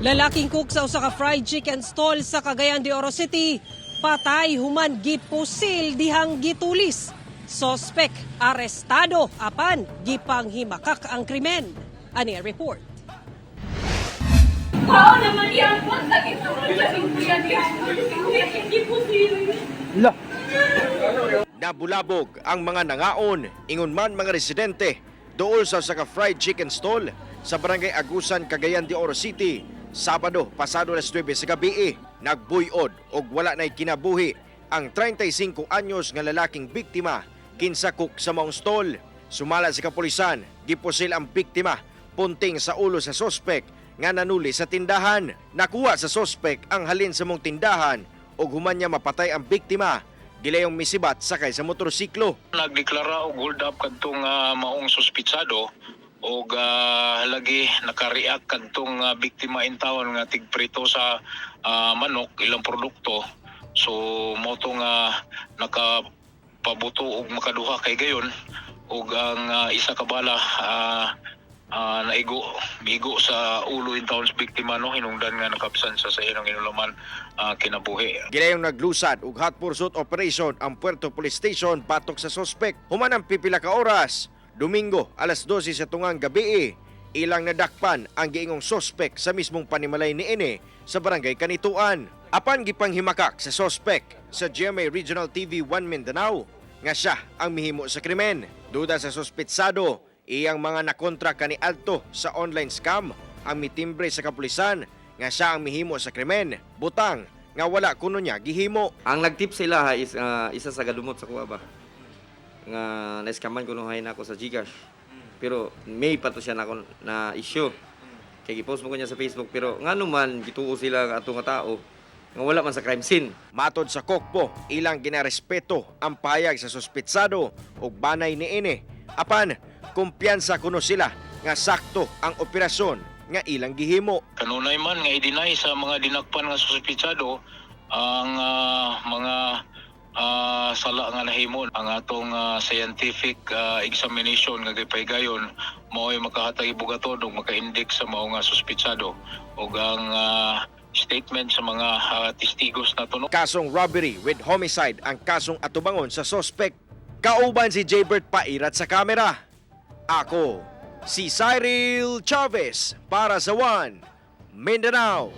Lalaking cook sa usa ka fried chicken stall sa Cagayan de Oro City, patay human gipusil dihang gitulis. Sospek arestado apan gipanghimakak ang krimen. Ani ang report. Pao naman yan, sakit naman sa kuya niya. Gipusil. Nabulabog ang mga nangaon, ingon man mga residente, dool sa usa ka fried chicken stall sa Barangay Agusan, Cagayan de Oro City, Sabado, pasado alas 9 sa gabi. Nagbuyod og wala na'y kinabuhi ang 35 anyos nga lalaking biktima kinsa cook sa maong stall. Sumala sa kapulisan, gipusil ang biktima punting sa ulo sa sospek nga nanuli sa tindahan. Nakuha sa sospek ang halin sa mong tindahan ug human niya mapatay ang biktima. Gilayong misibat sakay sa motorsiklo. Nagdeklara og hold up kadtong maong suspitsado og lagi nakareact kadtong biktima in town nga tigprito sa manok, ilang produkto. So mao to nga nakapabuto og makaduha kay gayon og ang isa ka bala naigo migo sa ulo in town sa biktima, no, hinungdan nga nakapsan sa iyang inulaman kinabuhi. Gilayong naglusad og hot pursuit operation ang Puerto Police Station batok sa sospek. Human ang pipila ka oras, Domingo alas 12 sa tungang gabi, ilang nadakpan ang giingong sospek sa mismong panimalay niini sa Barangay Canitoan. Apan gipanghimakak sa sospek sa GMA Regional TV 1 Mindanao nga siya ang mihimo sa krimen. Duda sa sospetsado, iyang mga nakontra kaniadto sa online scam ang mitimbre sa kapulisan nga siya ang mihimo sa krimen. Butang nga wala kuno niya gihimo. Ang nagtip sa ilaha is isa sa gadumot sa kuha ba. Nga na-scaman ko nung na ako sa GCash. Pero may pa to siya na, na issue. Kay gipost mo ko niya sa Facebook, pero ngano man gituo sila nga ato nga tao nga wala man sa crime scene. Matod sa Kokpo, ilang ginarespeto ang pahayag sa suspetsado ug banay niini. Apan, kumpiyansa kuno sila nga sakto ang operasyon nga ilang gihimo. Kanunay man nga i-deny sa mga dinakpan nga suspitsado ang mga sala nga nahimo. Ang atong scientific examination nga gipaygayon mao'y makahatag bugaton ug maka-index sa mao nga suspitsado ug ang statement sa mga testigos nato, no. Kasong robbery with homicide ang kasong atubangon sa sospek. Kauban si Jaybert Pairat sa kamera. Ako, si Cyril Chavez para sa One Mindanao.